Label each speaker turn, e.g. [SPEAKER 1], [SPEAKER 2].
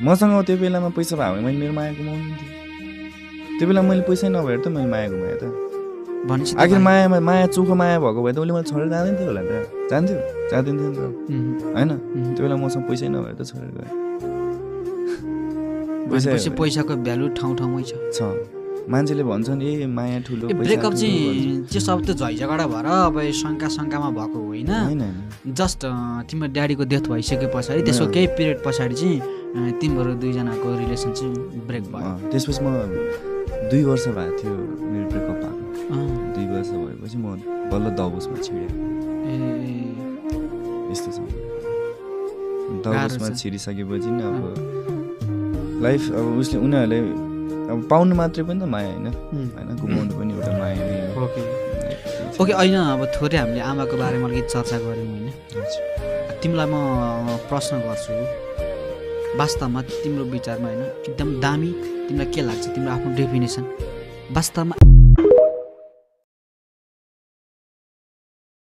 [SPEAKER 1] मसँग त्यो बेलामा पैसा भयो भने मैले मेरो माया गुमाउनुहुन्थ्यो। त्यो बेला मैले पैसै नभएर त मैले माया गुमाएँ त।
[SPEAKER 2] भनेपछि
[SPEAKER 1] आखिर माया चोखो माया भएको भए त उसले मलाई छोडेर जाँदैन थियो होला त, जान्थ्यो जाँदिन्थ्यो नि त होइन। त्यो बेला मसँग पैसै नभएर त छोडेर गयो।
[SPEAKER 2] पैसाको भ्यालु ठाउँ ठाउँमै छ।
[SPEAKER 1] मान्छेले भन्छन् ए माया ठुलो
[SPEAKER 2] ब्रेकअप चाहिँ त्यो सब त झैझगडा भएर अब शङ्कामा भएको होइन। जस्ट तिम्रो ड्याडीको डेथ भइसके पछाडि त्यसको केही पिरियड पछाडि चाहिँ तिम्रो दुईजनाको रिलेसन चाहिँ ब्रेक भयो।
[SPEAKER 1] त्यसपछि म 2 वर्ष भएको थियो मेरो ब्रेकअप भएको। 2 वर्ष भएपछि म बल्ल दबोसमा छिरेँ। यस्तो छ दबोसमा छिरिसकेपछि नि अब लाइफ अब उसले उनीहरूले अब पाउनु मात्रै पनि त माया होइन, गुमाउनु पनि एउटा माया नै हो।
[SPEAKER 2] ओके होइन अब थोरै हामीले आमाको बारेमा अलिकति चर्चा गऱ्यौँ होइन। तिमीलाई म प्रश्न गर्छु, वास्तवमा तिम्रो विचारमा होइन एकदम दामी तिमीलाई के लाग्छ, तिम्रो आफ्नो डेफिनेसन वास्तवमा